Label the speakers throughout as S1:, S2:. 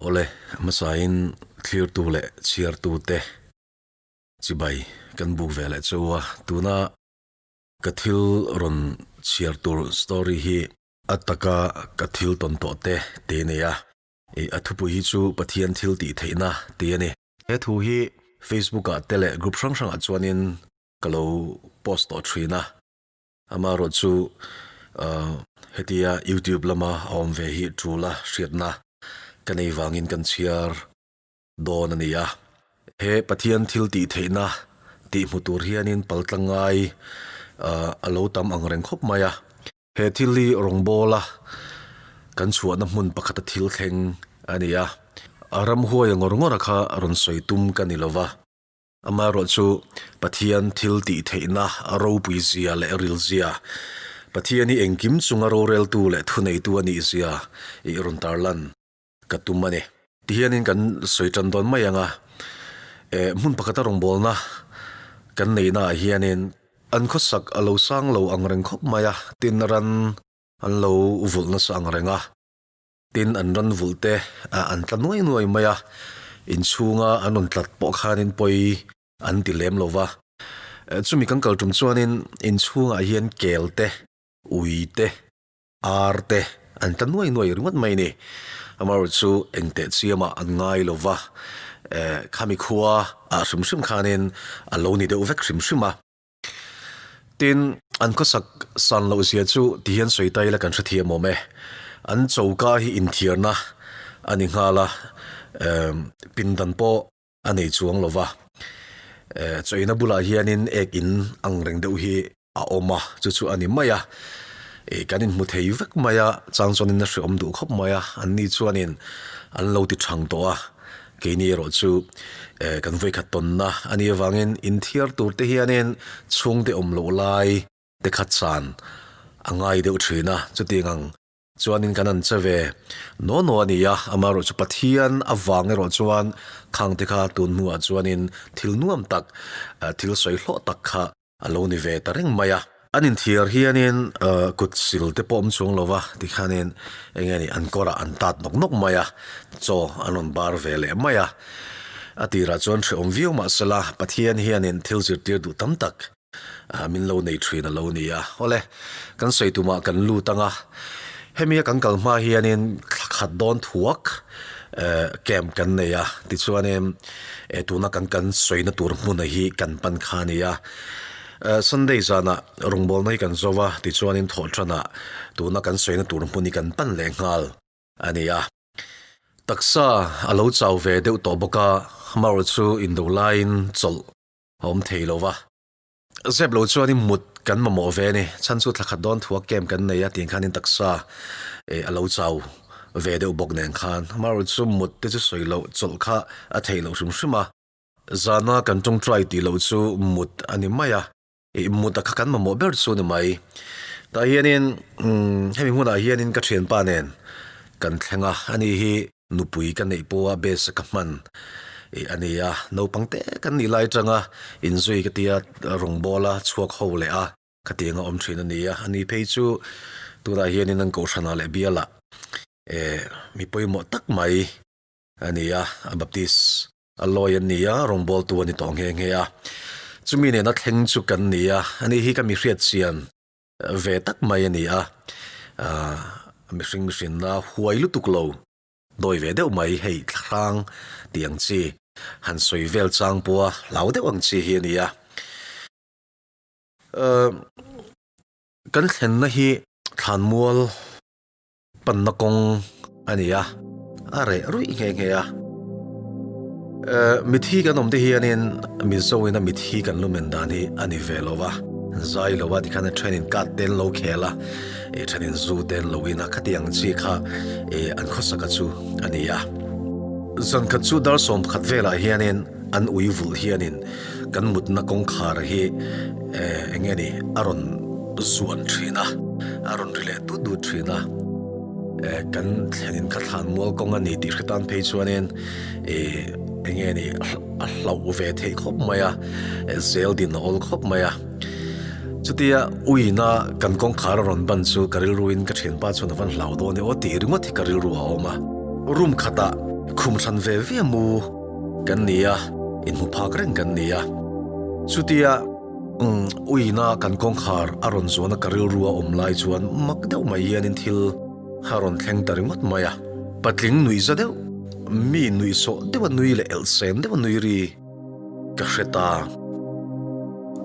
S1: Awle, hmasain thlirtu leh chhiartute chibai kan buk ve leh cheu a, tuna ka thil rawn chhiar tur story hi a taka ka thil tawn tawh te ti a ni a, ih a thupui hi chu Pathian thil tih theihna ti a ni. He thu hi Facebook ah te leh group hrang hrangah chuanin ka lo post tawh thin a. Amaherawh chu hetia YouTube lama a awm ve hi tul a hriatna ka nei vangin kan chhiar dawn a ni a. He Pathian thil tih theihna tih hmu tur hianin paltlang ngai a lo tam ang reng khawp mai a. He thil hi rawngbawla kan chhuahna hmun pakhata thil thleng a ni a. A ramhuai ngawr ngawr a kha rawn sawi tum ka ni lova. Amaherawh chu Pathian thil tih theihna a ropui zia leh ril zia, Pathian hi engkim chunga roreltu leh thuneitu a nih zia i rawn tarlan ka tum a ni. Tihianin kan sawi tan dawn mai ang a, eh hmun pakhata rawngbawlna kan neihnaah hianin an khawsak a lo sang lo ang reng khawp mai a, tin ran an lo vulh nasa ang reng a. Tin, an ran vulh te an tla nuai nuai mai a, inchhunga an rawn tlat pawh khanin pawi an ti lem lo va. Chumi kan kal tum chuanin inchhungah hian kel te, ui te, ar te an tla nuai nuai ringawt mai a ni. Amaherawhchu chu engteh chiamah an ngai lo va, khami khua ah hrim hrim khanin a lo ni deuh vek hrim hrim a. Tin, an khawsak san loh zia chu ti hian sawi ta ila kan hrethiam awm e. An choka hi inthiarna a ni nghal a, pindan pawh a nei chuang lo va. Chawina bulah hianin ek in ang reng deuh hi a awm a, chu chu a ni mai a. Kan inhmu thei vek mai a, chang chuanin a hreawm duh khawp mai a, anni chuanin an lo ti thang tawh a. Keini erawh chu kan vawikhat tawnna a nih avangin inthiar tur te hianin chhungte awm loh lai te kha chan a ngai deuh thin a, chutiang ang chuanin kan an che ve naw naw a ni a, amaherawh chu Pathian avang erawh chuan khang te kha tun hnuah chuanin thil nuam tak, thil sawi hlawh tak kha A lo ni ve ta reng mai a. An inthiar hianin kut sil te pawh awm chuang lo va, tikhanin eng nge ni an kawrah an tat nawk nawk mai a, chaw an rawn bar ve leh mai a. A tirah chuan hrehawm viau mah sela, Pathian hianin thil zirtir duh tam tak min lo nei thin a lo ni a. Awle, kan sawi tumah kan lut ang a, hemi a kan kal hma hianin thla khat dawn thuak camp kan nei a, tichuanin tuna kan kan sawina tur hmuna hi kan pan kha a ni a. Sunday zanah rawngbawlna hi kan zo a, tichuanin thawhtanah tuna kan sawina tur hmun hi kan pan leh nghal a ni a. Taksa a lo chau ve deuh tawh bawk a, amaherawh chu indo laiin chawlh a awm thei lo va. Zep lo chuanin mut kan mamawh ve a ni. Chhan chu thla khat dawn thua camp kan nei a tih khanin taksa eh a lo chau ve deuh bawk nen khan. Amaherawh chu mut te chu sawi loh chawlh kha a theih loh hrim hrim a. Zana kan tawngtai tih loh chu mut a ni mai a. Ih mut a kha kan mamawh ber chu a ni mai. Tah hianin umm hemi hmunah hianin ka thianpa nen kan thleng a, ani hi Nupui ka neih pawha base ka hman ih a ni a, naupang te kan nih lai atanga inzui ka tia rawngbawla chhuak ho leh a khatiang a awm thin a ni a, ani phei chu tunah hianin an kohhranah leh bialah eh mi pawimawh tak mai a ni a, a Baptist a lawi an ni a, rawngbawltu a ni tawh nghe nghe a, chumi nena thleng chu kan ni a, ani hi ka mi hriat chian ve tak mai a ni a, aah mihring mihrinna huai lutuk lo dawi ve deuh mai hei thlahrang tih ang chi han sawi vel chang pawha hlau deuh ang chi hi a ni a. Aah kan thlenna hi thlanmual Panna kawng a ni a, a reh ruih nghe nghe a. Mithi kan awm te hianin Mizoin a mithi kan lumen dan hi a ni ve lo va, zai lo a tikhan a thenin kat te an lo khel a, thenin zu te an lo in a, khati ang chi kha an khawsaka chu a ni a. Zan khat chu dar 11 velah hianin An ui vulh hianin kan mutna kawngkhar hi eng nge ni a rawn zuan thin a, a rawn ri leh dut dut thin a. Kan thlenin kha thlan mual kawng a ni tih hre tan phei chuanin eng nge ni a hlauh ve theih khawp mai a, zel din a awl khawp mai a. Chutia uina kan kawngkhar a rawn ban chu ka rilruin ka thianpa chuan a van hlau dawn e aw tih ringawt hi ka rilru a awm a. Room khatah. Khum hran ve ve mu kan ni a, inhmu phak reng kan ni a. Chutia uina kan kawngkhar a rawn zuana ka rilru a awm lai chuan mak deuh mai hianin thil a rawn thleng ta ringawt mai a. Patling nuih za deuh, mi nuih sawh deuha nui leh elhsen deuha nui ri ka hre ta.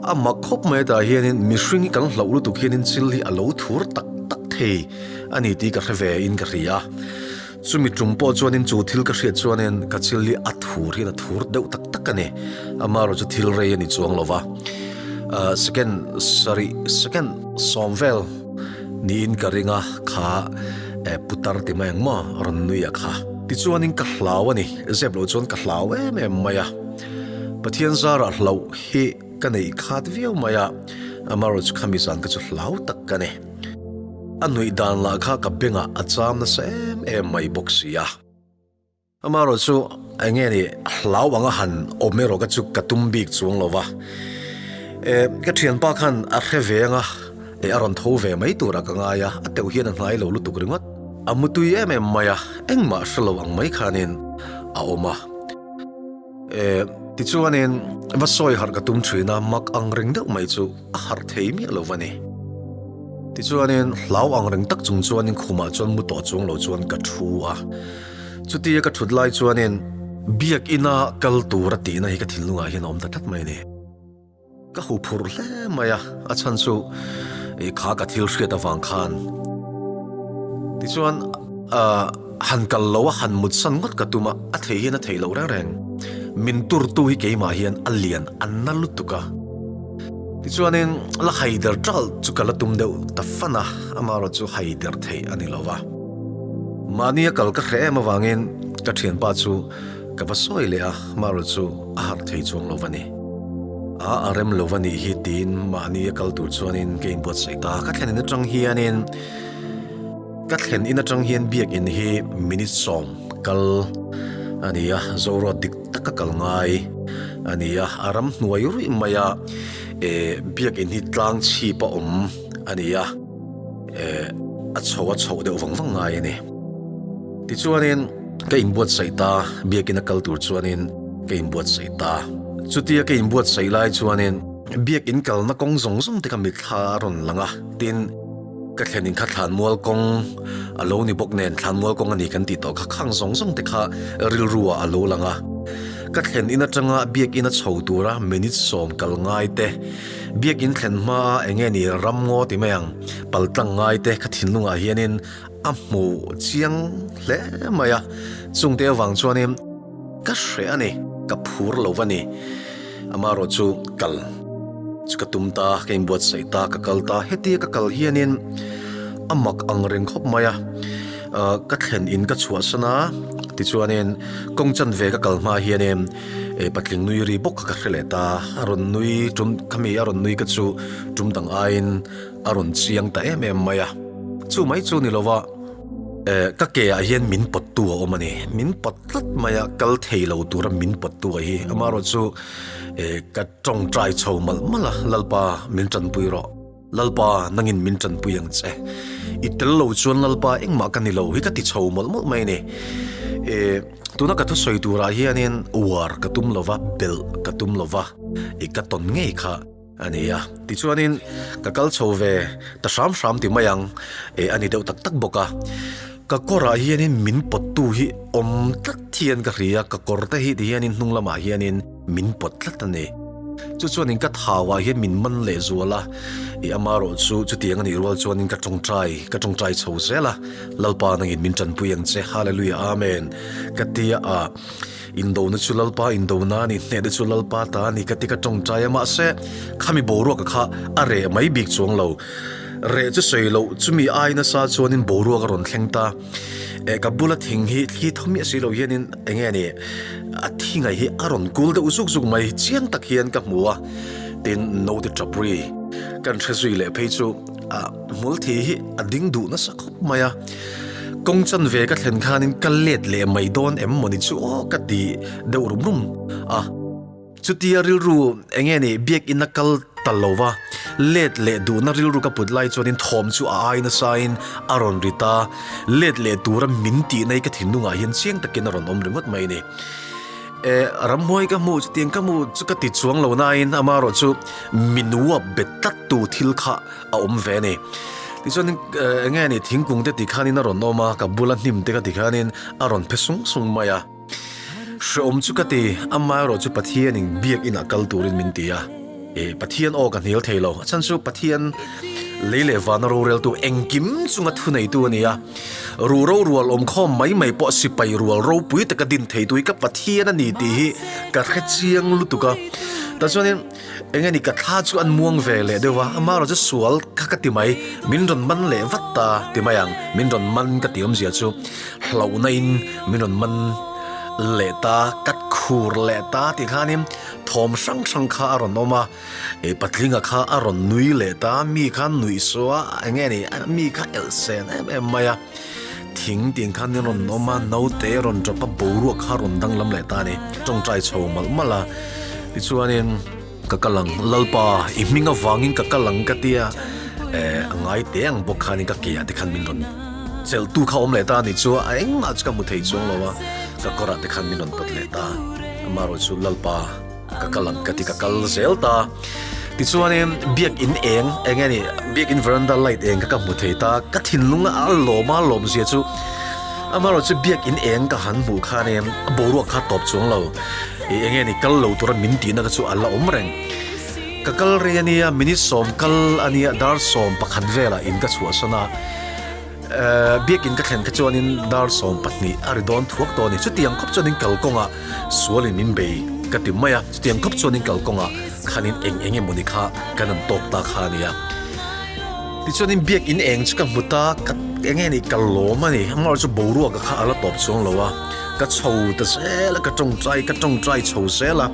S1: A mak khawp mai tah hianin mihring hi kan hlauh lutuk hianin chil hi a lo thur tak tak thei a ni tih ka hre ve in ka hria. Chumi tum pawh chuanin chu thil ka hriat chuanin ka chil hi a thur hian a thur deuh tak tak a ni. Amaherawh chu thil rei a ni chuang lo va. Second sarih second sawm vel niin ka ring a, kha putar ti mai ang maw rawn nui a kha. Tichuanin ka hlau a ni, zep loh chuan ka hlau em em mai a. Pathian zarah hlauh hi ka neih khat viau mai a, amaherawh chu khami zan ka chu hlau tak ka ni. A nuih dan lah kha ka bengah a cham nasa em em mai bawk si a. Amaherawh chu eng nge ni hlau anga han awm erawh ka chu ka tum bik chuang lo va. E, ka thianpa khan a hre ve anga e a rawn tho ve mai turah ka ngai a, a teuh hian a hnai lo lutuk ringawt. A mutui em em mai a, engmah hre lo ang mai khanin a awm a. E, tichuanin va sawi harh ka tum thin a, mak ang reng deuh mai chu a harh thei miah lo va ni. Tichuanin hlau ang reng tak chung chuanin khumah chuan mu tawh chuang lo chuan ka thu a. Chutia ka thut lai chuanin biakina kal tura tihna hi ka thinlungah hian a awm ta tlat mai a ni. Ka hu phur hle mai a, a chhan chu i kha ka thil hriat avang khan. Tichuan han kal lo a, han mut san ngawt ka tum a, a thei hian a theih loh reng reng. Min turtu hi keimah hian a lian a na lutuk a. Tichuanin la haider ṭalh chu ka la tum deuh ta fan a, amaherawh chu haider theih a ni lo va. Mahni a kal ka hreh em avangin ka ṭhianpa chu Ka va sawi leh a, Marul chu a harh thei chuang lo va ni. A a rem lo va nih hi tiin mahni a kal tur chuanin ka inbuatsaih ta. Ka thlen in atang hianin ka thlen in atang hian biakin hi minute sawm kal a ni a, Zoruat dik taka kal ngai a ni a, a ram hnuai ruih mai a, eh biakin hi tlang chhip a awm a ni a, eh a chho a chhoh deuh vang vang ngai a ni. Tichuanin. Ka inbuatsaih ta, biakina kal tur chuanin ka inbuatsaih ta. Chutia ka inbuatsaih lai chuanin biakin kalna kawng zawng zawng te kha mitthla a rawn lang a, tin, ka thlen in kha thlanmual kawng a lo ni bawk nen thlanmual kawng a ni kan tih tawh kha khang zawng zawng te kha rilru ah a lo lang a. Ka thlen in atanga biakin a chho tura minute sawm kal ngai te, biakin thlen hma a enge ni ramngaw ti mai ang paltlang ngai te ka thinlungah hianin A hmu chiang hle mai a, chungte avang chuanin ka hreh a ni, ka phur lo va ni. Amaherawh chu kal chu ka tum ta, ka inbuatsaih ta, ka kal ta. Hetia ka kal hianin a mak ang reng khawp mai a, ka thlen in ka chhuahsan a, tichuanin kawng chanve ka kal hma hianin patling nui ri bawk kha ka hre leh ta. A rawn nui tum, khami a rawn nui ka chu tum dang aiin A rawn chiang ta em em mai a, chu mai chu ni lova ka ke ah hian min pawttu a awm a ni, min pawt tlat mai a, kal thei lo tura min pawttu a hi, amaherawh chu ka tawngtai chho malh malh a, Lalpa min tanpui rawh, Lalpa nangin min tanpui ang che, i tel lo chuan Lalpa engmah ka ni lo hi ka ti chho mawlh mawlh mai a ni. Tuna ka thusawi turah hianin uar ka tum lova, belh ka tum lova, i ka tawn ngei kha. A ni a, tichuanin ka kal chho ve ta hram hram ti mai ang, e a ni deuh tak tak bawk a. Ka kawrah hianin min pawttu hi awm tlat hian ka hria, ka kawr te hi ti hianin hnung lamah hianin min pawt tlat a ni. Chu chuanin ka thauah hian min man leh zual a, e amaherawh chu chutiang a nih rual chuanin ka tawngtai, ka tawngtai chho zel a, Lalpa nangin min tanpui ang che, Hallelujah Amen ka ti a. Indona chu Lalpa indona a ni, hnehna chu Lalpa ta a ni ka ti ka tawngtai a, mahse khami boruaka kha a reh mai bik chuang lo. Reh chu sawi loh, chumi ai nasa chuanin boruak a rawn thleng ta. Eh, ka bula thing hi thli thaw miah si lo hianin eng nge ni, a thingai hi a rawn kul deuh zuk zuk mai, chiang tak hian ka hmu a, tin naute tap ri kan hre zui leh phei chu a hmul thi hi a ding duh nasa khawp mai a. Kawng chanve ka thlen khanin ka let leh mai dawn em mawni chu aw ka ti deuh rum rum a. Chutia rilru eng nge ni biakinn a kal ta lo va, let leh duhna rilru ka put lai chuanin thawm chu a ai nasain a rawn ri ta, let leh tura min tihna hi ka thinlungah hian chiang takin a rawn awm ringawt mai a ni. E, ramhuai ka hmuh chutiang ka hmuh chu ka ti chuang lo nain amaherawh chu min uap bet tlat tu thil kha a awm ve a ni. Tichuan eng nge ni thingkung te ti khanin a rawn awm a, ka bula hnim te ka ti khanin a rawn phe sung sung mai a. Hrehawm chu ka ti, amaherawh chu Pathianin biak inah kal turin min ti a. E, Pathian aw ka hnial thei lo, a chhan chu Pathian lei leh vana roreltu engkim chunga thuneitu a ni a. Ruhro rual awmkhawm mai mai pawh sipai rual ropui taka din theitu hi ka Pathian a ni tih hi ka hre chiang lutuk a. Tah chuanin eng nge ni ka thla chu an muang ve leh deuh a, amaherawh chu sual kha ka ti mai, min rawn man leh vat ta ti mai ang, min rawn man ka tih awmzia chu hlauhna in min rawn man leh ta, ka khur leh ta tih khanin thawm hrang hrang kha a rawn awm a. E patlinga kha a rawn nui leh ta, mi kha nuih saw a, eng nge ni, mi kha elh sen em em mai a, thing tih khan in rawn awm a, naute a rawn tawp a, boruak kha a rawn danglam leh ta a ni, tawngtai chho malh malh a, tichuanin ka kal ang, Lalpa i hming avangin ka kal ang ka tia, e a ngai teh ang bawk khanin ka ke ah te khan min rawn chelh tu kha awm leh ta a ni chu a, engmah chu ka hmu thei chuang lo a, ka kawr ah te khan min rawn pawt leh ta, amaherawh chu Lalpa. Ka kal ang ka ti ka kal zel ta. Tichuanin biakin eng eng nge ni biakin veranda light eng kha ka hmu thei ta. Ka thinlung a lawm a lawm zia chu amaherawh chu biakin eng ka han hmuh khanin a boruak kha tawp chuang lo. Ih eng nge ni kal lo tura min tihna kha chu a la awm reng. Ka kal rei ania minute sawm kal ania dar 11 velah in ka chhuahsan a. Biakin ka thlen kha chuanin dar 12 a ri dawn thuak tawh a ni. Chutiang khawp chuanin kalkawngah sualin min bei ka ti mai a, chutiang khawp chuanin kalkawngah khanin eng eng emawni kha kan an tawk ta kha a ni a. Tichuanin biakin eng chu ka hmu ta, ka eng nge ni ka lawm a ni. Amaherawhchu chu boruaka kha a la tawp chuang lo a, ka chho ta zel a, ka tawngtai ka tawngtai chho zel a.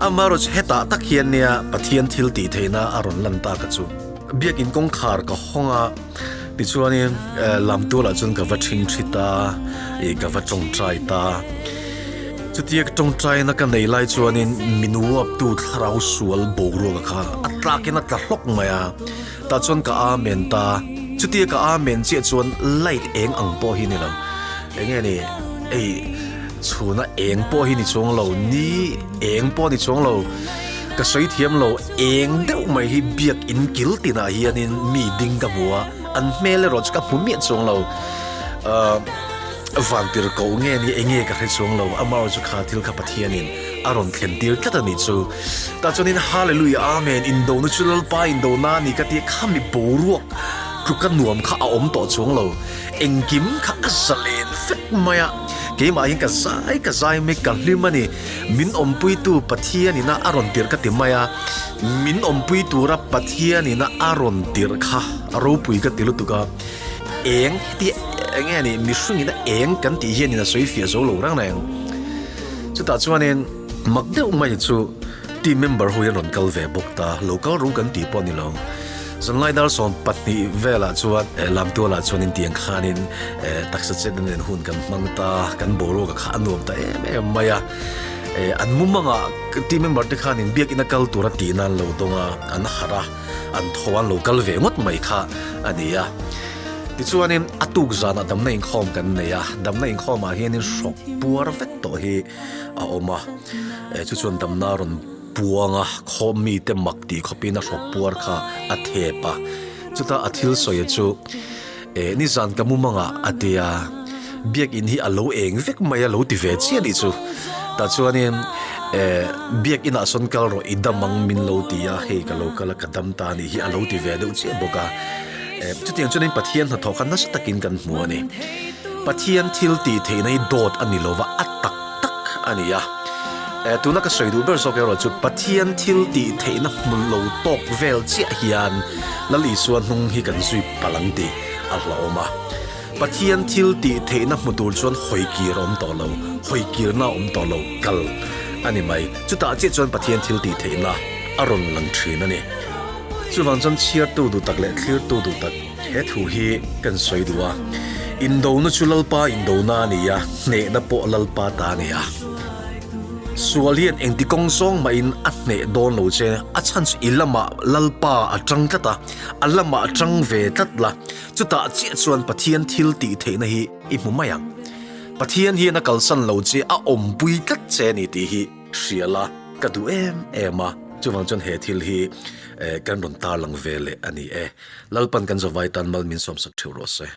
S1: Amaherawhchu hetah tak hian nia Pathian thil tih theihna a rawn lan ta ka chu. Biakin kawngkhar ka hawng a. Tichuanin lamtualah chuan ka va ṭhingṭhi ta, ih ka va ṭawngṭai ta. Chutia ka ṭawngṭaina ka nei lai chuanin min uaptu thlarau sual boruaka kha a tlakin a tla hlawk mai a, tah chuan ka amen ta. Chutia ka amen chiah chuan light eng ang pawh hi ni lo, eng nge ni, ei chhuna eng pawh hi ni chuang lo, ni eng pawh ni chuang lo. Ka sawi thiam lo, eng deuh mai hi biak in kil tinah hianin mi ding ka hmu a, an hmel erawh chu ka hmu miah chuang lo. Ahh vantir koh nge ni eng nge ka hre chuang lo, amaherawh chu kha thil kha Pathianin a rawn thlen tir tlat a nih chu. Tah chuanin Hallelujah Amen, indona chu Lalpa indona a ni ka ti a, kha mi boruak tluka nuam kha a awm tawh chuang lo. Engkim kha a zalen vek mai a, keimah hian ka zai ka zai mai ka hlim a ni. Min awmpuitu Pathianina a rawn tirh ka ti mai a, min awmpui tura Pathianina a rawn tirh kha a ropui ka ti lutuk a, eng heti eng nge ni mihringina eng kan tih hianin a sawi fiah zo lo reng reng. Chutah chuanin mak deuh mai chu team member ho hian rawn kal ve bawk ta, lo kal ru kan tih pawh a ni lo. Zanlai dar 12 velah chuan lamtualah chuan intiang khanin taksa chet nen hun kan hmang ta, kan boruak a kha a nuam ta em em mai a. An mumangah team member te khanin biakina kal tura tihna an lo dawng a, an harh a, an tho a, an lo kal ve ngawt mai kha a ni a. Tichuanin a tuk zanah damna inkhawm kan nei a, damna inkhawmah hianin hrawk puar vek tawh hi a awm a, chu chuan damna rawn Puanga khaw mite mak tih khawpin a hrawk puar kha a thep a, chutah a thil sawi chu eh nizan ka mumangah a ti a, biakinn hi a lo eng vek mai a lo ti ve chiah anih chu. Tah chuanin eh biakinn ah sawn kal rawh i dam ang min lo ti a, hei ka lo kal a ka dam ta anih hi a lo ti ve deuh chiah bawk a. Eh chutiang chuanin Pathian hnathawh kha nasa takin kan hmu a ni. Pathian thil tih theihna hi dawt a ni lova a tak tak a ni a. Eh, tuna ka sawi duh ber zawk erawh chu Pathian thil tih theihna hmu lo tawk vel chiah hian Lal Isua hnung hi kan zui palh ang tih a hlauhawm a. Pathian thil tih theihna hmu tur chuan hawi kir a awm tawh lo, hawi kirna a awm tawh lo, kal a ni mai. Chutah chiah chuan Pathian thil tih theihna a rawn lang thin a ni. Chuvang chuan chhiartu duh tak leh thlirtu duh tak he thu hi kan sawi duh a. Indona chu Lalpa indona a ni a, hnehna pawh Lalpa ta a ni a. Sual hian engti kawng zawng mahin a hneh dawn lo che, a chhan chu i lamah Lalpa a tang tlat a, a lamah a tang ve tlat la, chutah chiah chuan Pathian thil tih theihna hi i hmu mai ang. Pathian hian a kalsan lo che, a awmpui tlat che a ni tih hi hria la ka duh em em a, chuvang chuan he thil hi kan rawn tarlang ve leh a ni e. Lalpan kan zavai tan mal min sawmsak theuh rawh se.